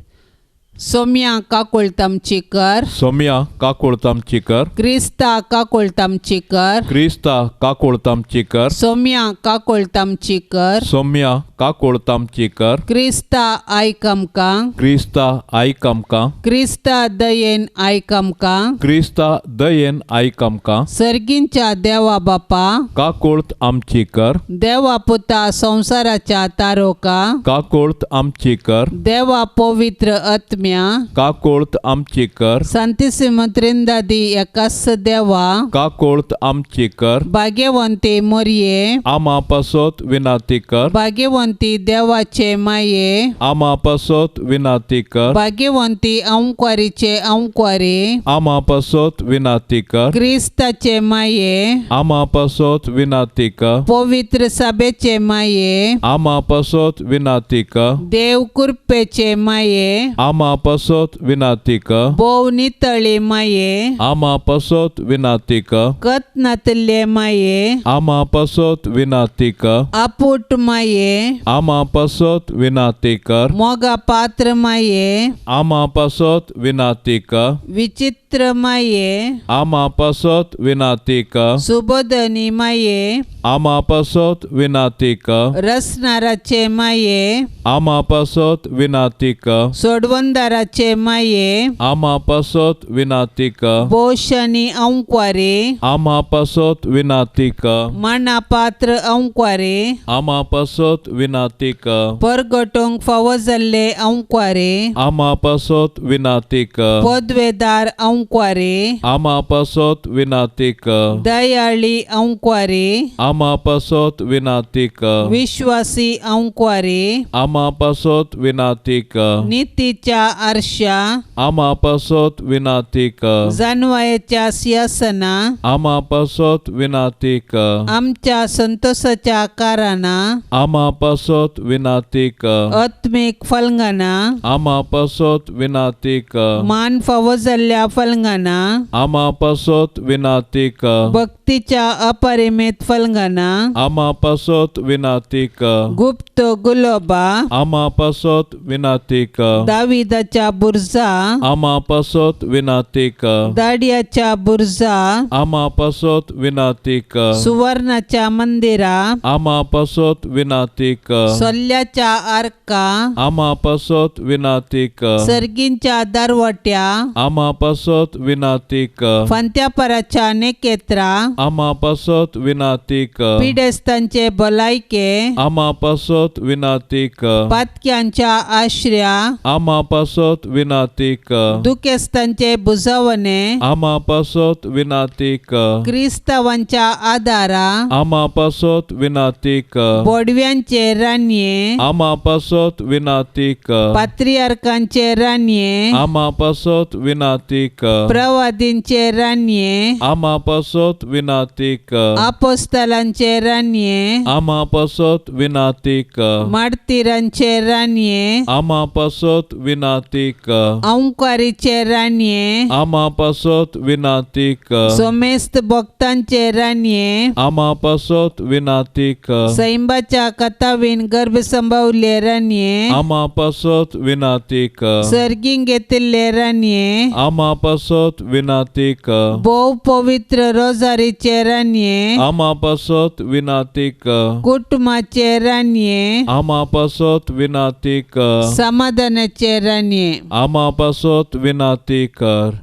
सोम्या काकुळतामची कर. सोम्या काकुळतामची कर. क्रिस्ता काकुळतामची कर. क्रिस्ता काकुळतामची कर. सोम्या काकुळतामची कर. सोम्या काकुळतामची कर. क्रिस्ता आयक आमकां. क्रिस्ता आयक आमकां. क्रिस्ता दयेन आयक आमकां. क्रिस्ता दयेन आयक आमकां. सर्गींच्या देवा बापा काकुळत आमची कर. देवा पुता संवसाराच्या तारोका काकुळत आमची कर. देवा पवित्र आत्म्या काकुळत आमची कर. सांतिसिम त्रिंदादी एकास देवा काकुळत आमची कर. भाग्यवंती मोरये आमा पासत विनाती कर. भाग्यवंती देवाचे माये आमा पासत विनाती कर. भाग्यवंती अंकवारीचे अंकवारी आमा पासत विनाती कर. क्रिस्ताचे माये आमा पासत विनाती कर. पवित्र सभेचे माये आमा पासत विनाती कर. देव कृपेचे माये आमा पासत विनाती कर. भोव नितळी माये आमा पासत विनाती कर. कत नातल्ले माये आमा पासत विनाती कर. आपूट माये आमा पासत विनाती कर. मोगा पात्र माये आमा पासत विनाती कर. विचित्र माये आमा पासत विनाती कर. सुबोधनी माये आमा पासत विनाती कर. रसनाराचे माये आमा पासत विनाती कर. सोडवंदाराचे माये आमा पासत विनाती कर. बोशनी अंकवारी आमा पासत विनाती कर. माना पात्र अंकवारी आमा पासत विनाती कर. परगटोंक फावो जाल्ले अंकवारी आमा पासत विनाती कर. पदवेदार अंकवारी आमा पासत विनाती कर. दयाळी अंकवारी आमा पासत विनाती कर. विश्वासी अंकवारी आमा पासत विनाती कर. नितीच्या आरशा आमा पासत विनाती कर. जानवायेच्या सिंहासना आमा पासत विनाती कर. आमच्या संतोषाच्या कारणां आमा पासत विनाती कर. आत्मीक फलंगाना आमा पासत विनाती कर. मान फावो जाल्ल्या फलंगाना आमा पासत विनाती कर. भक्तीच्या अपरिमित फलंगाना आमा पासत विनाती कर. गुप्त गुलोबा आमा पासत विनाती कर. दाविदाच्या बुर्जा आमा पासत विनाती कर. दाडियाच्या बुर्जा आमा पासत विनाती कर. सुवर्णाच्या मंदिरा आमा पासत विनाती कर. सोल्ल्याच्या आर्का आमा पासत विनाती कर. सर्गींच्या दरवट्या आमा पासत विनाती कर. फांत्यापराच्या नेकेत्रा आमा पासत विनाती कर. पिडेस्तांचे भलायके आमा पासत विनाती कर. पातक्यांच्या आश्र्या आमा पासत विनाती कर. दुखेस्तांचे बुजवणे आमा पासत विनाती कर. क्रिस्तावांच्या आदारा आमा पासत विनाती कर. बोडव्यांचे रानये आमा पासत विनाती कर. पात्रियार्कांचे रानये आमा पासत विनाती कर. प्रवादींचे रानये आमा पासत विनाती कर. आपोस्तलांचे रानये आमा पासत विनाती कर. मार्तीरांचे रानये आमा पासत विनाती कर. अंकारीचे रानये आमा पासत विनाती कर. सोमेस्त भक्तांचे रानये आमा पासत विनाती कर. सैंबाच्या कथा बाचावीन गर्भ संभवले राणये, आमा पासत विनाती कर। सर्गीं घेतिल्ले राणये, आमा पासत विनाती कर। भोव पवित्र रोजारीचे राणये, आमा पासत विनाती कर। कुटुंबाचे राणये, आमा पासत विनाती कर। समाधानाचे राणये, आमा पासत विनाती कर।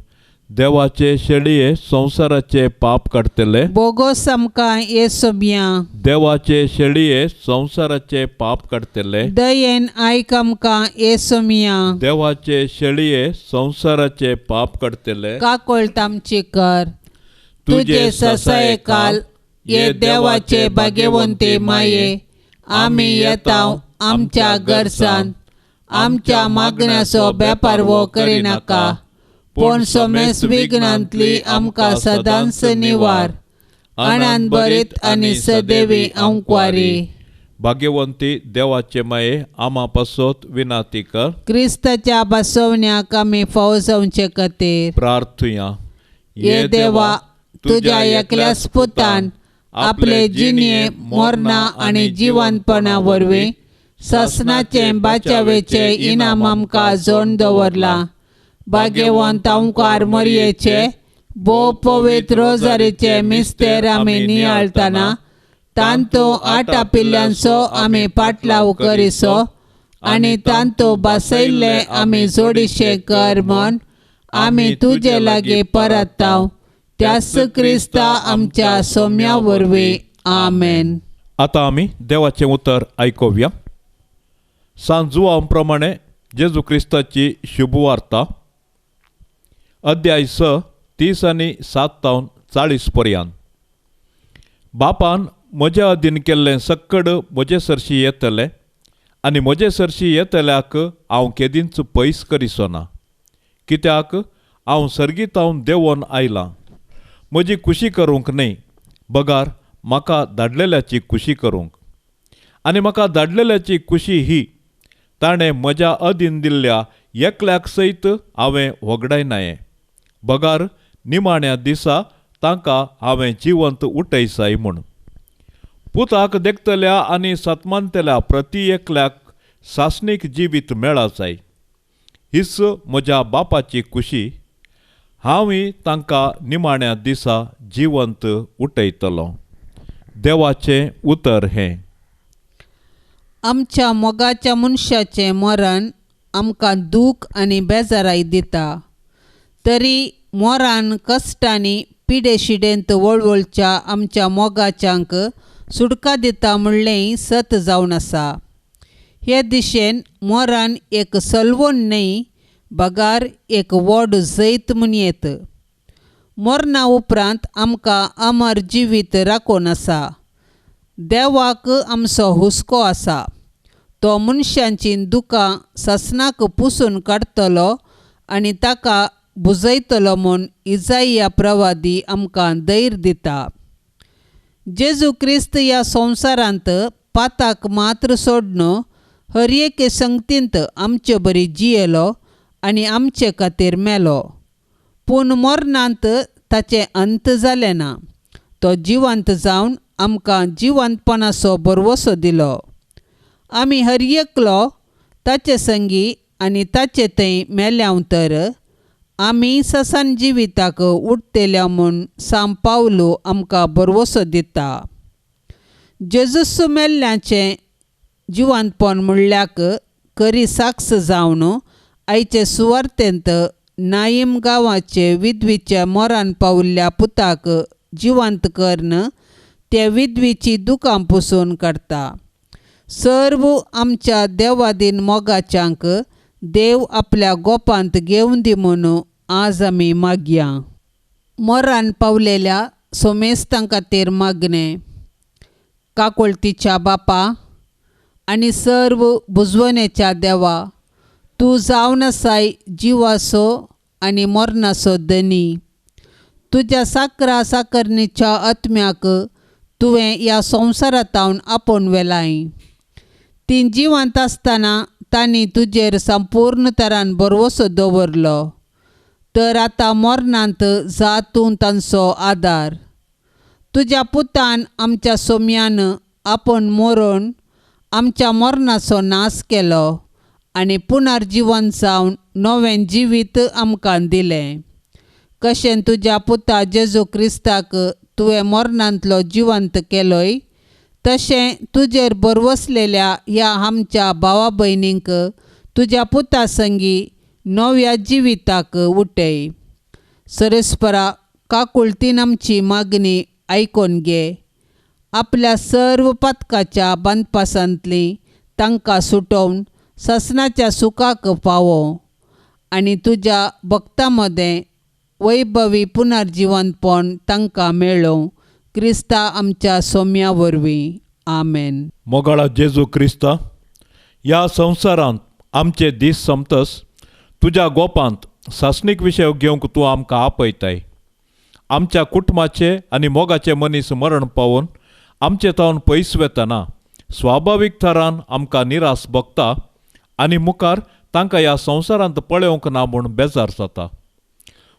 देवाचे शेळये संवसाराचे पाप काडटले, बोगोस आमकां येसोबया। देवाचे शेळये संवसाराचे पाप काडटले, दयेन आयक आमकां येसोमिया। देवाचे शेळये संवसाराचे पाप काडटले, काकोळत आमची कर। तुजे ससायकाल ये देवाचे भाग्यवंती माये, आमी येता आमच्या गरजान, आमच्या मागण्याचो बेपारवो करिनाका, पूण सोमेस विघ्नांतली आमकां सदांच निवार। आनंद बरीत आनी सदैवी अंकवारी। भाग्यवंती देवाचे माये, आमा पासत विनाती कर। क्रिस्ताच्या बसवण्याक आमी फावो जावचे खातीर प्रार्थुया। ये देवा, तुज्या एकल्याच पुतान आपले जिणये मरणा आनी जिवंतपणा वरवीं सासणाचे बाचावेचे इनाम आमकां जोडून दवरलां। भाग्यवंत ओंकार मोरयेचे भोव पवित्र रोजारीचे मिस्तेर आमी नियाळतना तांतो आटापिल्ल्यांचो आमी पाटलाव करिसो आनी तांतो बसयल्ले आमी जोडीशे कर म्हूण आमी तुजे लागीं परताव त्याच क्रिस्ता आमच्या सोम्या वरवीं। आमेन। आतां आमी देवाचें उतर आयकुया। सांत जुआंव प्रमाणे जेजू क्रिस्ताची शुभवार्ता, अध्याय 6 30 आनी 7 तावन 40 पर्यंत। बापान म्हज्या अधीन केल्लें सक्कड म्हजे सरशी येतलें आनी म्हजे सरशी येतल्याक हांव केदींच पयस करिसो ना, कित्याक हांव सर्गीतावन देंवोन आयलां, म्हजी खुशी करूंक न्हय, बगार म्हाका धाडलेल्याची खुशी करूंक। आनी म्हाका धाडलेल्याची खुशी ही, ताणें म्हज्या अधीन दिल्ल्या एकल्याक सयत हांवें वगडायनाये, बगार निमाण्या दिसा तांकां हांवें जिवंत उठयसाय म्हूण। पुताक देखतल्या आनी सतमानतल्या प्रती एकल्याक सासणीक जिवीत मेळा जाय, हीच म्हज्या बापाची खुशी, हांवूय तांकां निमाण्या दिसा जिवंत उठयतलो। देवाचें उतर हें। आमच्या मोगाच्या मनशाचें मरण आमकां दूख आनी बेजाराय दिता, तरी मोरान कश्टांनी पिडेशिडेंत वळवळच्या आमच्या मोगाच्यांक सुटका दिता म्हणलेंय सत जावन आसा। हे दिशेन मोरान एक सलवण न्हय बगार एक व्हड जैत म्हूण येत। मरणा उपरांत आमकां अमर जिवीत राखून आसा। देवाक आमचो हुस्को आसा, तो मनशांची दुकां सासणाक पुसून काडटलो आनी ताका बुजयतलो म्हूण इजाइया प्रवादी आमकां धैर्य दिता। जेजू क्रिस्त ह्या संवसारांत पाताक मात्र सोडून हर एके संगतींत आमचे बरी जियेलो आनी आमचे खातीर मेलो, पूण मरणांत ताचें अंत जालें ना। तो जिवंत जावन आमकां जिवंतपणाचो भरवसो दिलो। आमी हर एकलो ताचे संगी आनी ताचे थंय मेल्याव तर आमी ससान जिविताक उठतल्या म्हूण सांत पावलो आमकां भरवसो दिता। जेजूस मेल्ल्याचें जिवंतपण म्हणल्याक खरी साक्ष जावन आयचे सुवार्तेंत नाईम गांवाचे विधवीच्या मरण पावल्ल्या पुताक जिवंत करून त्या विधवीची दुकां पुसून काडटा। सर्व आमच्या देवादीन मोगाच्यांक देव आपल्या गोपांत घेवन दी म्हणून आज आमी मागया। मरण पावलेल्या सोमेस्तां खातीर मागणें। काकोळतीच्या बापा आनी सर्व बुजवणेच्या देवा, तूं जावन आसाय जिवाचो आनी मरणाचो धनी। तुज्या साकरा साकरणीच्या आत्म्याक तुवें ह्या संवसारांत आपोवन व्हेलाय। तीं जिवंत आसतना तांणी तुजेर संपूर्ण तरान भरवसो दवरलो, तर आतां मरणांत जा तूं तांचो आदार। तुज्या पुतान आमच्या सोम्यान आपूण मरून आमच्या मरणाचो नाश केलो आनी पुनर्जिवन जावन नवें जिवीत आमकां दिलें. कशें तुज्या पुता जेजू क्रिस्ताक तुवें मरणांतलो जिवंत केलोय तशें तुजेर बरवसलेल्या ह्या आमच्या भावा भयणींक तुज्या पुता संगी नव्या जिविताक उठय. सरेस्परा काकुळतीन आमची मागणी आयकून घे. आपल्या सर्व पातकाच्या बांदपासांतली तांकां सुटोवन ससनाच्या सुखाक पावो आनी तुज्या भक्तां मदें वैभवी पुनर्जिवंतपण तांकां मेळोवं क्रिस्ता आमच्या सोम्या वरवीं. आमेन. मोगाळा जेजू क्रिस्ता, ह्या संवसारांत आमचे दीस सोंपतस तुज्या गोपांत सासणीक विशय घेवंक तूं आमकां आपयताय. आमच्या कुटुंबाचे आनी मोगाचे मनीस मरण पावून आमचे तावन पयस वेतना स्वाभावीक थरान आमकां निरास भोगता आनी मुखार तांकां ह्या संवसारांत पळोवंक ना म्हूण बेजार जाता.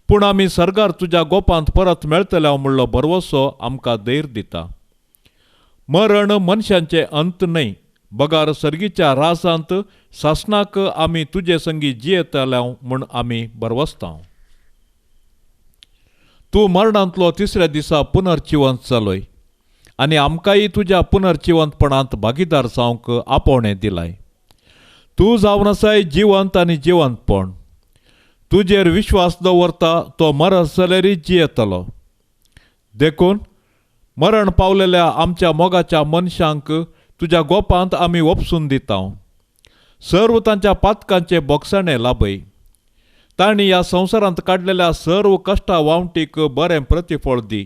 पूण आमी सर्गार तुज्या गोपांत परत मेळटले म्हणलो भरवसो आमकां धैर्य दिता. मरण मनशांचें अंत न्हय, बगार सर्गीच्या राजांत सासणाक आमी तुजे संगी जियेतले म्हूण आमी भरवसता. तूं मरणांतलो तिसऱ्या दिसा पुनर्जिवंत जालोय आनी आमकांय तुज्या पुनर्जिवंतपणांत भागीदार जावंक आपोवणें दिलाय. तूं जावन आसाय जिवंत आनी जिवंतपण. तुजेर विश्वास दवरता तो मरत जाल्यारय जियेतलो. देखून मरण पावलेल्या आमच्या मोगाच्या मनशांक तुज्या गोपांत आमी ओपसून दिता. सर्व तांच्या पातकांचे बोगसाणे लाभय. तांणी ह्या संवसारांत काडलेल्या सर्व कश्टा वावटीक बरें प्रतिफळ दी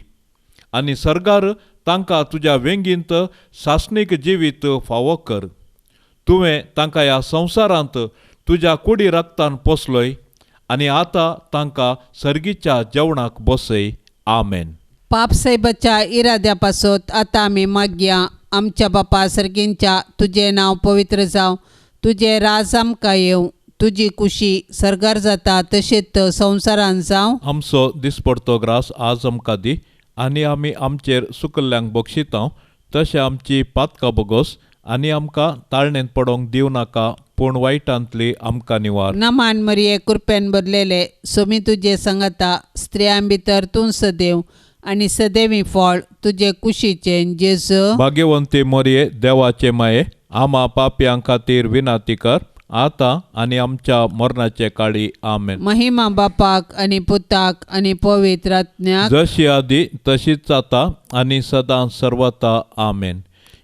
आनी सर्गार तांकां तुज्या वेंगींत सासणीक जिवीत फावो कर. तुवें तांकां ह्या संवसारांत तुज्या कुडी रक्तान पोसलोय आनी आतां तांकां सर्गीच्या जेवणाक बसय. आमेन. पापसाहेबाच्या इराद्या पासत आतां आमी मागया. आमच्या बापा सर्गींच्या तुजें नांव पवित्र जावं, तुजें राज आमकां येवं, तुजी कुशी सर्गार जाता तशेंच संवसारान जावं. आमचो दिसपडतो ग्रास आज आमकां दी आनी आमी आमचेर सुकल्ल्यांक बक्षिता तशें आमची पातकां बोगोस आनी आमकां ताळणेंत पडोवंक दिवं नाका, पूण वायटांतली आमकां निवार. नमान मरिये, कृपेन भरलेले, सोमी तुजे संगता, स्त्रियां भितर तूं सदैव आनी सदैवी फळ तुजे कुशीचें जेजू. भाग्यवंती मरिये, देवाचे माये, आमा पापयां खातीर विनाती कर आतां आनी आमच्या मरणाचे काळी. आमेन. महिमा बापाक आनी पुताक आनी पवित्र आत्म्याक, जशी आदी तशीच आतां आनी सदां सर्वता. आमेन.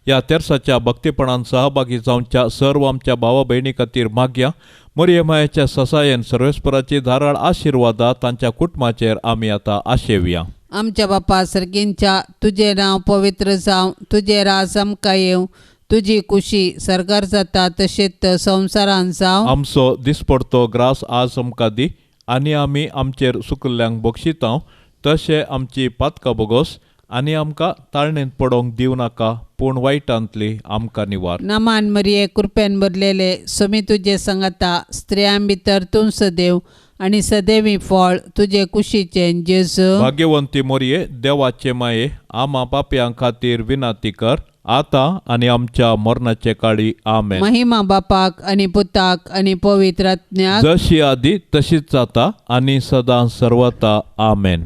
ह्या तेर्साच्या भक्तीपणान सहभागी जावच्या सर्व आमच्या भावा भयणी खातीर मागया. मरिये मायेच्या ससायेन सर्वेस्पराची धाराळ आशिर्वादा तांच्या कुटुंबाचेर आमी आतां आशेवया. आमच्या बापा सर्गींच्या तुजें नांव पवित्र जावं, तुजें राज आमकां येवं, तुजी कुशी सर्गार जाता तशेंच संवसारान जावं. आमचो दिसपडतो ग्रास आज आमकां दी आनी आमी आमचेर सुकल्ल्यांक बक्षिता तशें आमची पातकां बोगोस आनी आमकां ताळणेंत पडोवंक दिवं नाका, पूण वायटांतली आमकां निवार. नमान मरिये, कृपेन भरलेले, सोमी तुजे संगता, स्त्रियां भितर तूं सदैव आनी सदैवी फळ तुजे कुशीचें जेजू. भाग्यवंती मरिये, देवाचे माये, आमा पापयां खातीर विनाती कर आतां आनी आमच्या मरणाचे काळी. आमेन. महिमा बापाक आनी पुताक आनी पवित्र आत्म्याक, जशी आदी तशीच जाता आनी सदां सर्वता. आमेन.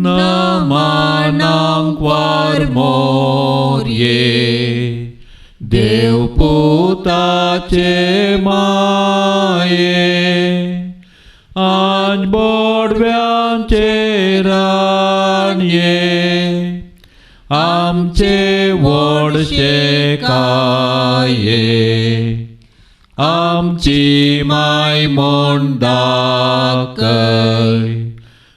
नमनांक वार मोरये, देवपुताचे माये, आज बोडव्यांचे राणये, आमचे व्हडशे काये, आमची माय म्हूण दाखय,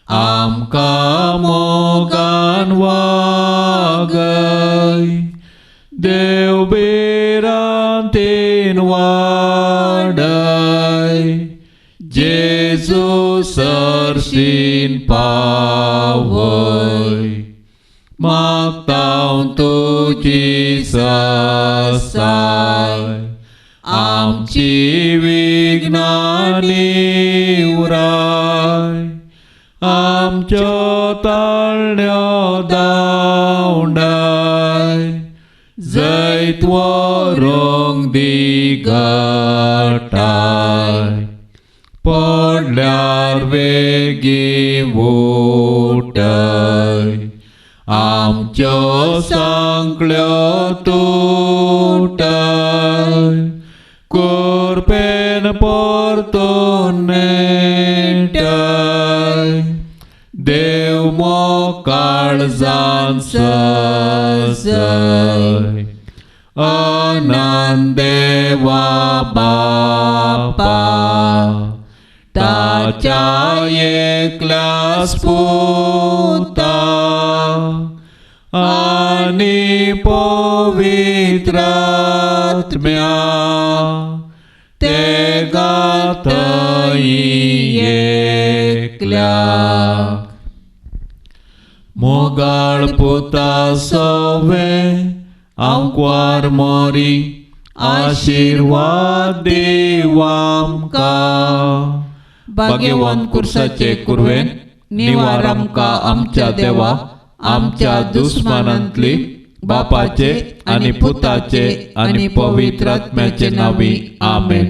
आमकां मोगान वागय, देव भिरांतीन वाडय, जेजू सरशीन पावय, मागता तुजी ससाय, आमची विघ्नां निवराय, आमच्यो ताळण्यो धांवडाय, जैत व्हरूंक दी घटाय पडल्यार वेगीं उठय आमच्यो सांकळ्यो तुटय कुरपेन परतून नेटय देव मोकाळजान सजय अनंत देवा बापा ताच्या एकल्याच पुता आनी पवित्र आत्म्या ते गातई एकल्याक मोगाळ पुता सवे आंकवार मोरी आशिर्वाद देव आमकां भाग्यवंत कुर्साचे कुरवेन निवार आमकां आमच्या देवा आमच्या दुस्मानांतली बापाचे आनी पुताचे आनी पवित्र आत्म्याचे नांवी आमेन.